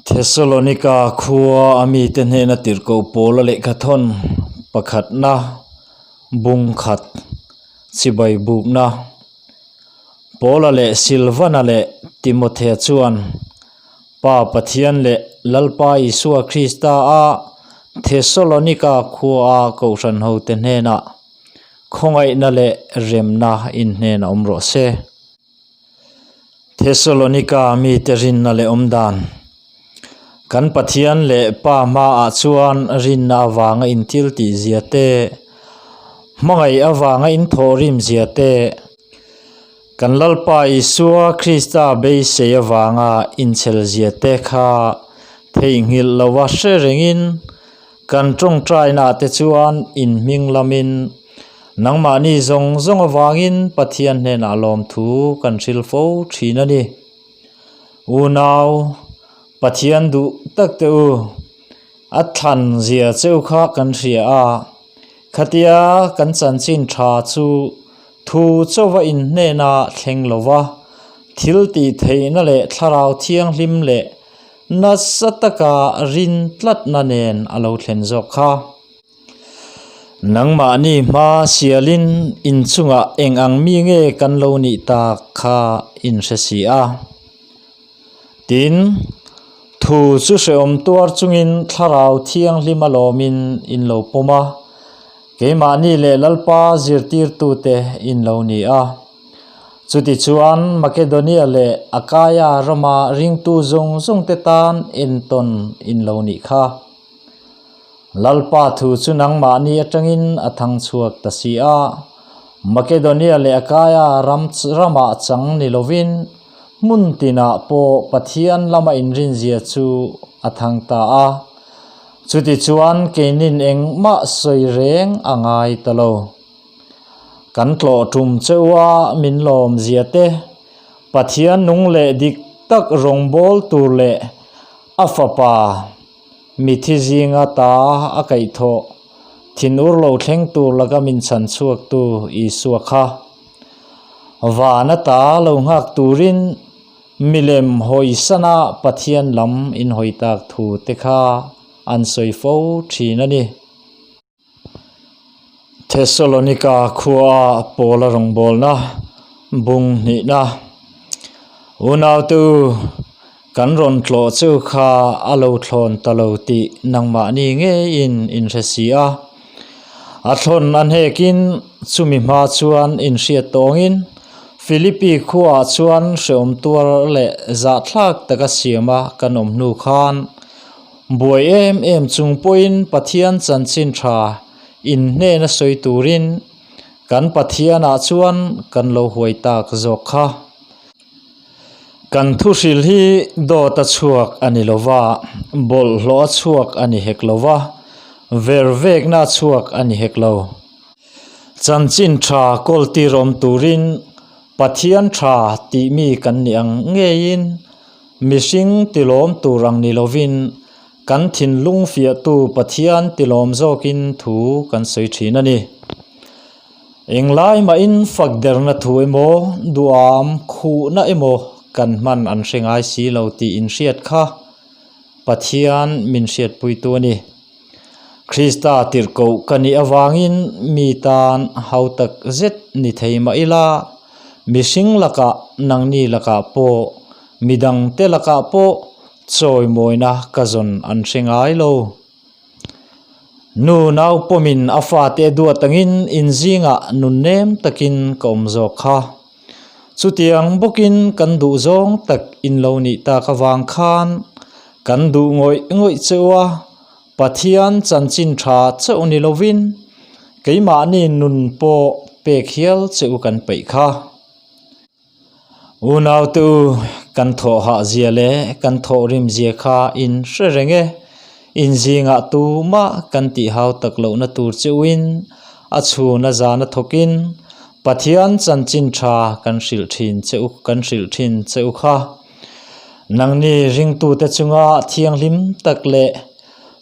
Thessalonika khua a mite hnena tirhkoh Paula lehkhathawn pakhatna bung khat chibai bukna Paula leh Silvana leh Timothea chuan Pa Pathian leh Lalpa Isua Krista a Thessalonika khua a kohhran hote hnenah khawngaihna leh remna in hnen a awm rawh se. Thessalonika mite rinna leh awm dan. Kan Pathian leh Pa hmaah chuan rinna avanga inthil tih zia te, hmangaih avanga inthawhrim zia te, kan Lalpa Isua Krista beisei avanga inchhel zia te kha theihnghilh lova hre rengin Kan tawngtainaah te chuan inhming lamin nangmahni zawng zawng avangin Pathian hnenah lawmthu kan hrilh fo thin a ni. Unau, Pathian duh tak te u, a thlan zia cheu kha kan hria a, khatia kan chanchin tha chu thu chauha inhnena thleng lova, thil tih theihna leh thlarau thianghlim leh Nasa taka rin tlatna nen a lo thlen zawk kha. Nangmahni hma sialin inchungah eng ang mi nge kan lo nih tak kha in hre si a. Tin, thu chu hrehawm tuar chungin thlarau thianghlim a lawmin in lo pawm a, keimahni leh Lalpa zirtirtute in lo ni a. Chutichuan, Makedonia leh Akaia rama ringtu zawng zawngte tan entawn in lo nih kha. Lalpa thu chu nangmahni atangin a thang chhuak ta si a, Makedonia leh Akaia ram ramah chang ni lovin hmun tinah pawh Pathian lama inrinzia chu a thang ta a. Chutichuan, keinin engmah sawi reng a ngai ta lo. Kan tlawh tum cheuha min lawm zia te, Pathian nung leh dik tak rawngbâwl tur leh a fapa mithi zinga ta a kaihthawh thinur lo thleng tur laka min chhan chhuaktu Isua kha vana ta lo nghak turin milem hawisana Pathian lam inhawi tak thu te kha an sawi fo thin a ni. Thessalonika khua Paula rawngbawlna bung hnihna Unaute u, kan rawn tlawh chu kha a lo thlawn ta lo tih nangmahni ngeiin in hre si a. A thlawn a hnekin chumi hma chuan inhriat tawngin Philippi khuaah chuan hreawm tuar leh zahthlak taka siama kan awm hnu khan Buai em em chung pawhin Pathian chanchin tha inhnena sawi turin kan Pathianah chuan kan lo huai tak zawk kha. Kan thuhril hi dawt a chhuak a ni lova, bawlhhlawh a chhuak a ni hek lova, vervekna a chhuak a ni hek lo. Chanchin tha kawl tir awm turin Pathian tha tih mi kan nih ang ngeiin Mihring tilawm tur ang ni lovin kan thinlung fiahtu Pathian tilawm zawkin thu kan sawi thin a ni. Englai mahin fak derna thu emaw, duham khuhna emaw kan hman an hre ngai si lo tih inhriat kha Pathian min hriatpuitu a ni. Krista tirhkoh ka nih avangin mi tan hautak zet ni thei mah ila, mihring lakah nangni lakah pawh, midangte lakah pawh chawimawina ka zawn an hre ngai lo. Nu nau pawmin a fate duat angin inzingah nunnem takin ka awm zawk kha. Chutiang bawkin kan duh zawng tak in lo nih tak avang khan kan duh ngawih ngawih cheu a, Pathian chanchin tha chauh ni lovin keimahni nun pawh pek hial cheu kan peih kha. Unaute u, kan thawh hah zia leh kan thawh rim zia kha in hre reng e, in zingah tumah kan tih hau tak lohna tur cheuhin a chhun a zan a thawkin Pathian chanchin tha kan hrilh thin che u kan hrilh thin che u kha. Nangni ringtute chunga thianghlim tak leh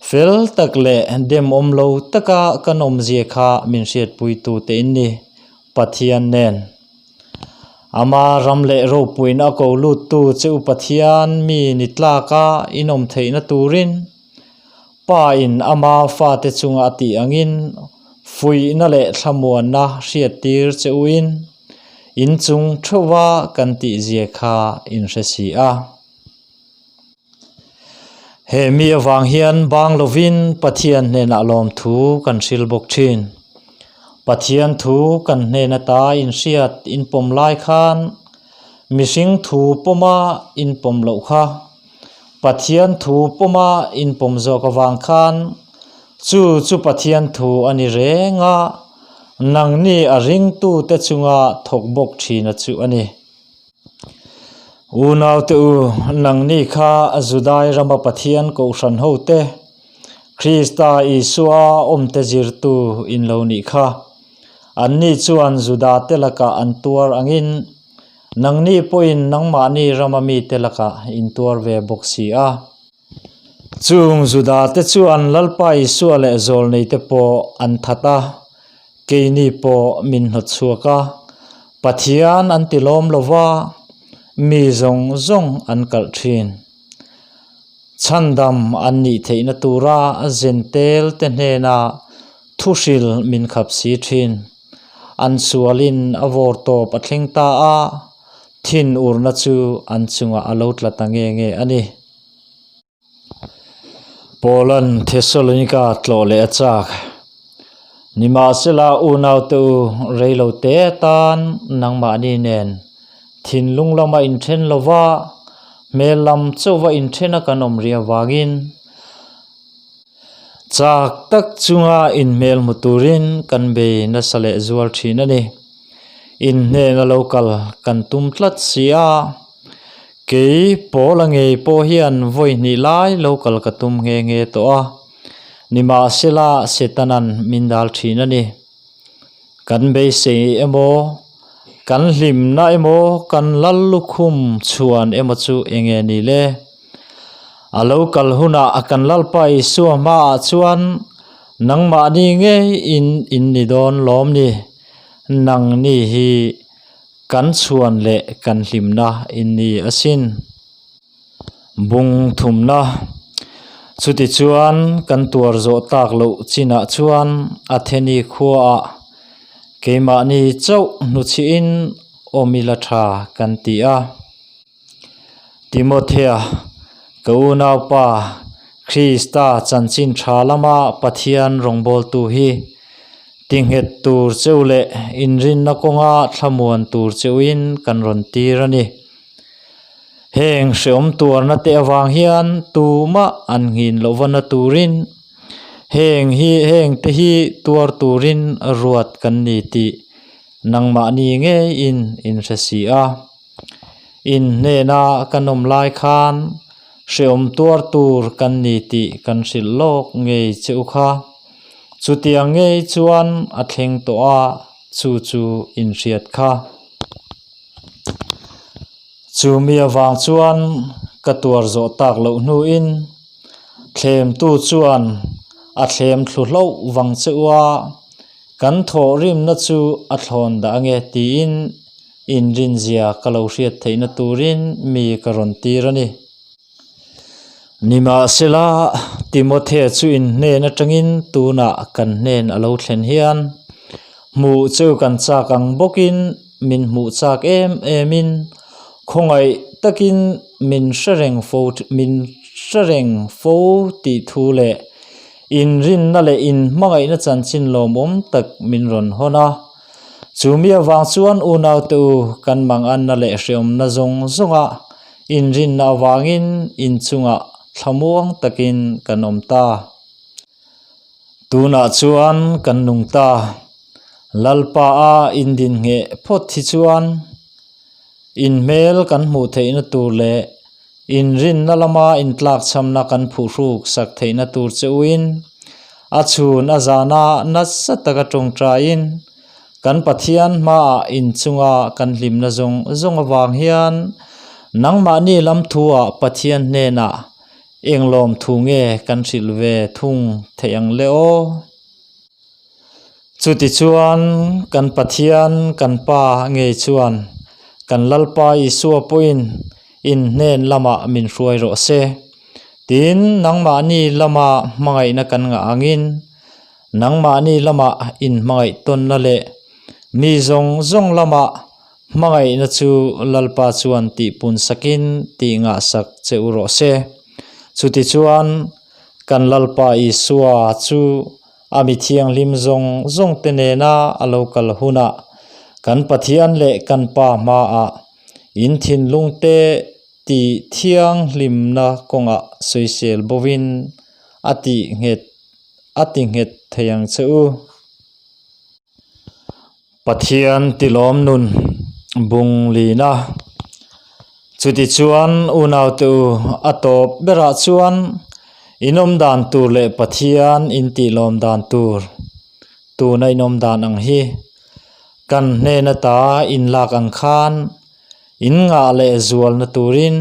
fel tak leh demawm lo taka kan awmzia kha min hriatpuitute in ni, Pathian nen. Ama ram leh ropuina a ko luttu che u Pathian mi ni tlaka in awm theihna turin Pa in ama fate chunga a tih angin fuihna leh thlamuanna hriattir che uin in chung theuha kan tihzia kha in hre si a. He mi avang hian bang lovin Pathian hnenah lawmthu kan hril bawk thin. Pathian thu kan hnen ata inhriat inpawm lai khan mihring thu pawma inpawm loh kha Pathian thu pawma inpawm zawk avang khan chu chu Pathian thu a ni reng a, nangni a ringtute chunga thawk bawk thina chu a ni. Unaute u, nangni kha Judai rama Pathian kohhran hote, Krista Isua awmte zirtu in lo nih kha. Anni chuan Judate lakah an tuar angin, nangni pawhin nangmahni rama mite lakah in tuar ve bawk si a. Chung Judate chuan Lalpa Isua leh zawlneite pawh an that a, keini pawh min hnawt chhuak a, Pathian an ti lawm lo va, mi zawng zawng an kalh thin. Chhandam an nih theihna tura zentel te hnena thuhril min khap si thin. An sualin a vawr tawp a thleng ta a, thinurna chu an chungah a lo tla ta nge nge a ni. Paula'n Thessalonika tlawh leh a chak. Nimahsela unaute u reilo te atan nangmahni nen thinlung lama inthen lova hmel lam chauhva inthena kan awm rih avangin chak tak chunga inhmel hmu turin kan bei nasa leh zual thin a ni. Inhnena lo kal kan tum tlat si a. Kei Paula ngei pawh hian vawi hnih lai lo kal ka tum nghe nghe tawh a, nimahsela Setana'n min dal thin a ni. Kan beisei emaw, kan hlimna emaw, kan lal lukhum chhuan emaw chu eng nge ni le? A lo kal hunah kan Lalpa Isua hmaah chuan nangmahni ngei in in ni dawn lawm ni? Nangni hi Kan chhuan leh kan hlimna in ni asin. Bung thumna. Chutichuan kan tuar zawh tak loh chinah chuan Atheni khuaah keimahni chauh hnuchhihin awm ila tha kan ti a. Timothea, ka unaupa Krista chanchin tha lama Pathian rawngbawltu hi tinghet tur cheu leh inrinna kawnga thlamuan tur cheuin kan rawn tir a ni. Heng hreawm tuarna te avang hian tumah an nghin lohvana turin heng hi heng te hi tuar turin ruat kan ni tih nangmahni ngeiin in hre si a. In hnena kan awm lai khan hreawm tuar tur kan ni tih kan hrilh lawk ngei che u kha. Chutiang ngei chuan a thleng tawh a, chu chu in hriat kha. Chu mi avang chuan ka tuar zawh tak loh hnuin thlemtu chuan a thlem thlu hlauh vang che u a, kan thawhrimna chu a thlawn dah ange tiin Inrinzia ka lo hriat theihna turin mi ka rawn tir a ni. Nimahsela, Timothea chu in hnen atangin tunah kan hnen a lo thlen hian hmuh cheu kan chak ang bawkin min hmuh chak em emin khawngaih takin min hre reng fo min hre reng fo tih thu leh inrinna leh inhmangaihna chanchin lawmawm tak min rawn hawn a. Chu mi avang chuan unaute u kan manganna leh hreawmna zawng zawnga inrinna avangin inchungah thlamuang takin kan awm ta. Tunah chuan kan nung ta. Lalpa a indin ngheh phawt hi chuan inhmel kan hmuh theihna tur leh Inrinna lama intlakchhamna kan phuhruk sak theihna tur che uin, a chhun a zana nasa taka tawngtaiin, kan Pathian hmaah inchunga kan hlimna zawng zawng avang hian nangmahni lam thuah Pathian hnenah eng lawmthu nge kan hrilh ve thung theih ang le aw? Chutichuan, kan Pathian, kan Pa ngei chuan Kan Lalpa Isua pawhin in hnen lamah min hruai rawh se. Tin, nangmahni lama hmangaihna kan ngah angin, nangmahni lama inhmangaih tawnna leh mi zawng zawng lama hmangaihna chu Lalpa chuan tihpun sakin tih ngahsak che u rawh se. Chutichuan, kan Lalpa Isua chu A mi thianghlim zawng zawng te nena a lo kal hunah kan Pathian leh kan Pa hmaah in thinlung te tih thianghlimna kawngah sawisel bovin a tih nghet a ti nghet thei ang che u. Pathian tilawm nun bung lina. Chutichuan unaute u a tawp berah chuan in awm dan tur leh Pathian in tihlawm dan tur tuna in awm dan ang hi kan hnen ata in lak ang khan in ngah leh zualna turin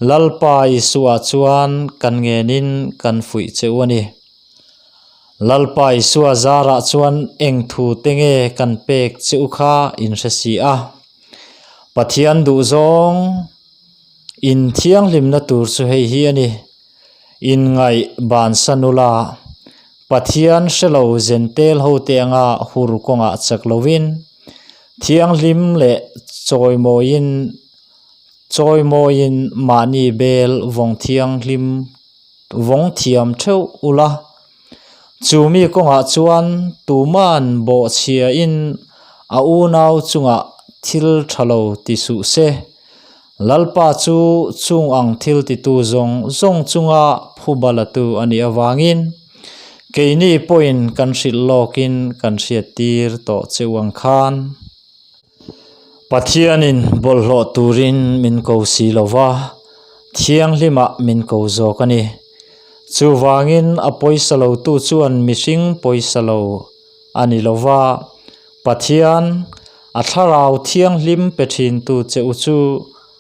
Lalpa Isua chuan kan ngenin kan fuih che u a ni. Lalpa Isua zarah chuan eng thu te nge kan pek che u kha in hre si a. Pathian duhzawng in thianghlimna tur chu hei hi a ni. Inngaih bansan ula, Pathian hre lo zentel ho te anga hur kawngah chak lovin, thianghlim leh chawimawiin chawimawiin mahni bel vawng thianghlim vawng thiam theuh ula, chumi kawngah chuan tuman bawhchhiain a unau chungah thil tha lo ti suh se. Lalpa chu chung ang thil titu zawng zawng chunga phuba latu a nih avangin keini pawhin kan hrilh lawkin kan hriattir tawh cheu ang khan. Pathianin bawlhhlawh turin min ko si lo va, thianghlimah min ko zawk a ni. Chuvangin a pawisa lotu chuan mihring pawisa lo a ni lo va, Pathian a thlarau thianghlim pe thintu che u chu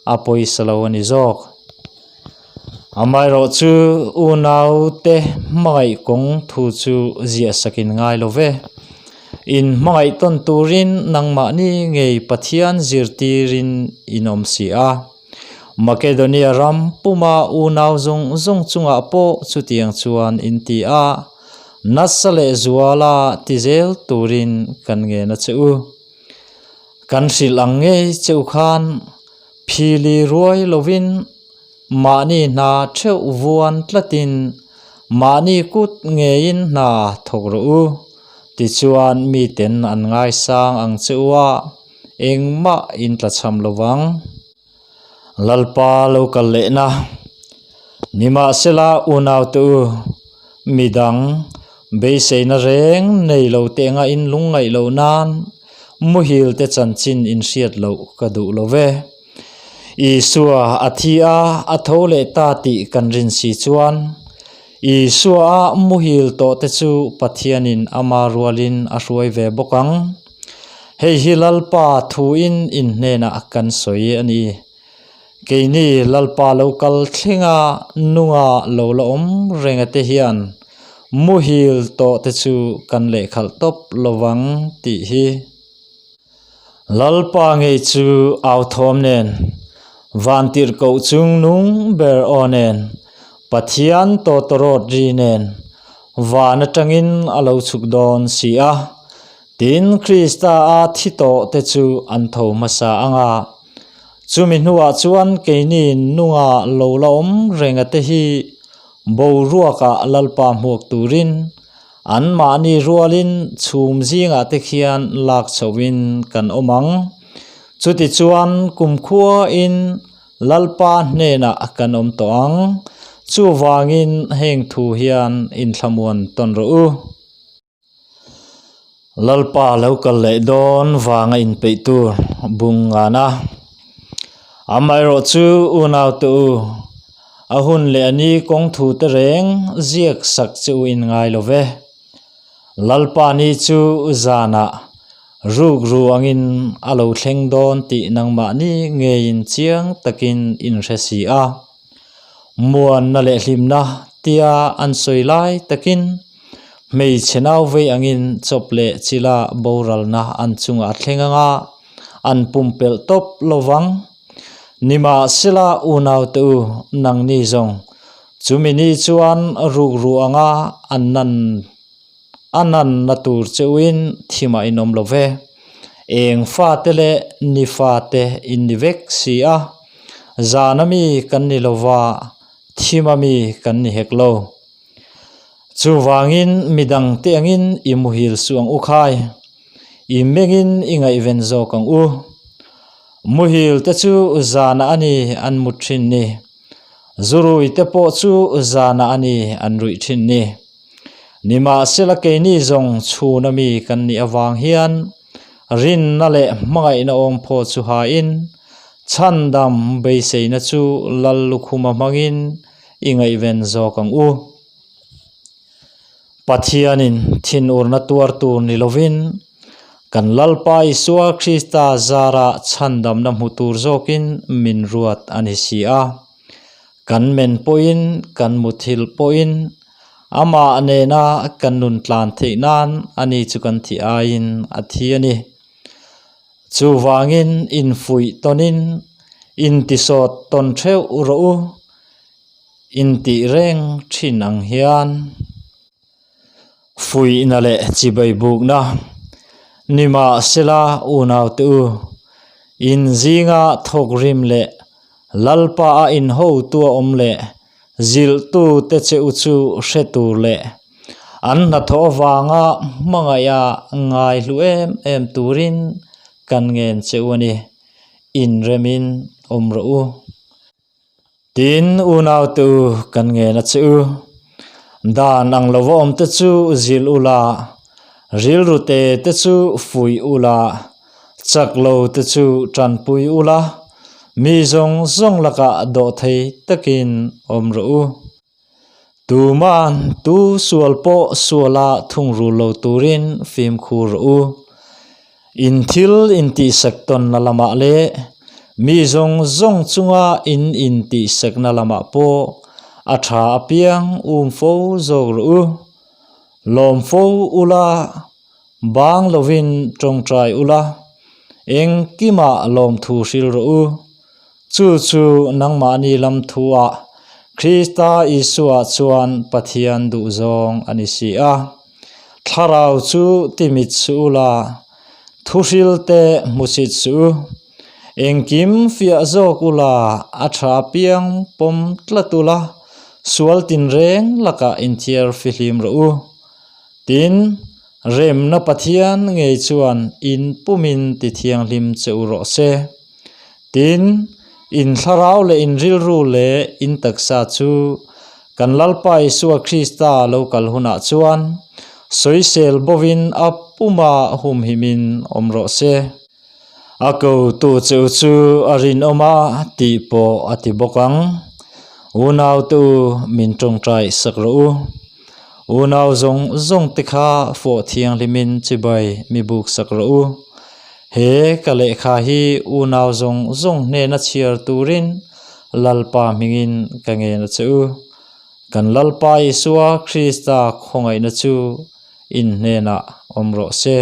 a pawisa lo a ni zawk. Amaherawhchu unaute hmangaih kawng thu chu ziahsakin ngai lo ve. In hmangaih tawn turin nangmahni ngei Pathian zirtirin in awm si a. Makedonia ram puma unau zawng zawng chungah pawh chutiang chuan in ti a, nasa leh zuala ti zel turin kan ngen a che u. Kan hrilh ang ngei che u khan Phili ruai lovin mahni hna theuh vuan tlatin mahni kut ngeiin hna thawk rawh u. Tichuan miten an ngaisang ang che u a, engmah in tlachham lovang. Lalpa lo kal lehna. Nimahsela unaute u, midang beiseina reng nei lo teh anga in lungngaih loh nan Muhil te chanchin in hriat loh ka duh lo ve. Isua a thi a, a tho leh ta tih kan rin si chuan, Isua a muhil tawh te chu Pathianin ama rualin a hruai ve bawk ang. Hei hi Lalpa thuin in hnenah kan sawi a ni. Keini Lalpa lo kal thlenga nunga lo la awm renga te hian muhil tawh te chu kan lehkhalh tawp lovang tih hi. Lalpa ngei chu au thawm nen, vantirhkoh chung nung ber aw nen, Pathian tawtawrawt ri nen van atangin a lo chhuk dawn si a. Tin, Krista a thi tawh te chu an tho hmasa ang a. Chumi hnuah chuan keini nunga lo la awm renga te hi boruakah Lalpa hmuak turin anmahni rualin chhum zingah te khian lak chhohin kan awm ang. Chutichuan kumkhuain Lalpa hnenah kan awm tawh ang. Chuvangin heng thu hian inthlamuan tawn rawh u. Lalpa lo kal leh dawn vanga inpeih tur bung ngan a. Amaherawh chu unaute u, a hun leh a ni kawng thu te reng ziak sak che u in ngai lo ve. Lalpa ni chu zanah rukru angin a lo thleng dawn tih nangmahni ngeiin chiang takin in hre si a. Muanna leh hlimna tia an sawi lai takin hmeichhe nau vei angin chawp leh chila boralna an chungah a thleng ang a, an pumpelh tawp lo vang. Nimahsela unaute u, nangni zawng, chumi ni chuan rukru anga an nan a nanna tur cheuhin thimah in awm lo ve. Eng fate leh ni fate in ni vek si a, zana mi kan ni lo va, thima mi kan ni hek lo. Chuvangin midangte angin i muhil suh ang u khai, i mengin i ngaihven zawk ang u. Muhil te chu zanah a ni an mut thin ni, zurui te pawh chu zanah a ni an ruih thin ni. Nimahsela keini zawng chhuna mi kan nih avang hian rinna leh hmangaihna awm phaw chu hain chhandam beiseina chu Lal lukhuma hmangin i ngaihven zawk ang u. Pathianin thinurna tuar tur ni lovin kan Lalpa Isua Krista zara chhandamna hmu tur zawkin min ruat a ni si a. Kan men pawhin kan muthilh pawhin amah nena kan nun tlan theih nan ani chu kan thih aiin a thi a ni. Chuvangin infuih tawnin intisawt tawn theuh rawh u intih reng thin ang hian fuihna leh chibai bukna nimahsela unaute u inzinga thawk rim leh Lalpa a inhotu a awm leh zilhtu te che u chu hre tur leh an hnathawh avanga hmangaih a ngaihlu em em turin kan ngen che u a ni. Inremin awm rawh u. Tin, unaute u kan ngen a che u. Dan ang lova awm te chu zilh ula, rilru te te chu fuih ula, Chak lo te chu tanpui ula, mi zawng zawng lakah dawh thei takin awm rawh u. Tuman tu sual pawh suala thungrul lo turin fimkhur rawh u. In thil intihsak tawnna lamah leh mi zawng zawng chunga in intihsakna lamah pawh a tha apiang um fo zawk rawh u. Lawm fo ula. Bang lovin tawngtai ula, engkimah lawmthu hril rawh u. Chu chu nangmahni lam thuah Krista Isua chuan Pathian duhzawng a ni si a. Thlarau chu timit suh ula, thuhril te hmusit suh u. Engkim fiah zawk ula, a tha piang pawm tlat ula, sual tinreng lakah inthiar fihlim rawh u. Tin, remna Pathian ngei chuan in pumin ti thianghlim che u rawh se. Tin, in thlarau leh in rilru leh in taksa chu kan Lalpa Isua Krista lo kal hunah chuan sawisel bovin a puma humhimin awm rawh se. A kotu che u chu a rinawm a tih pawh a ti bawk ang. Unautu min tawngtai sak rawh u. Unau zawng zawng te kha fawh thianghlimin chibai mi buk sak rawh u. He ka lehkha hi unau zawng zawng hnena chhiar turin Lalpa hmingin ka ngen a che u. Kan Lalpa Isua Krista khawngaihna chu in hnenah awm rawh se.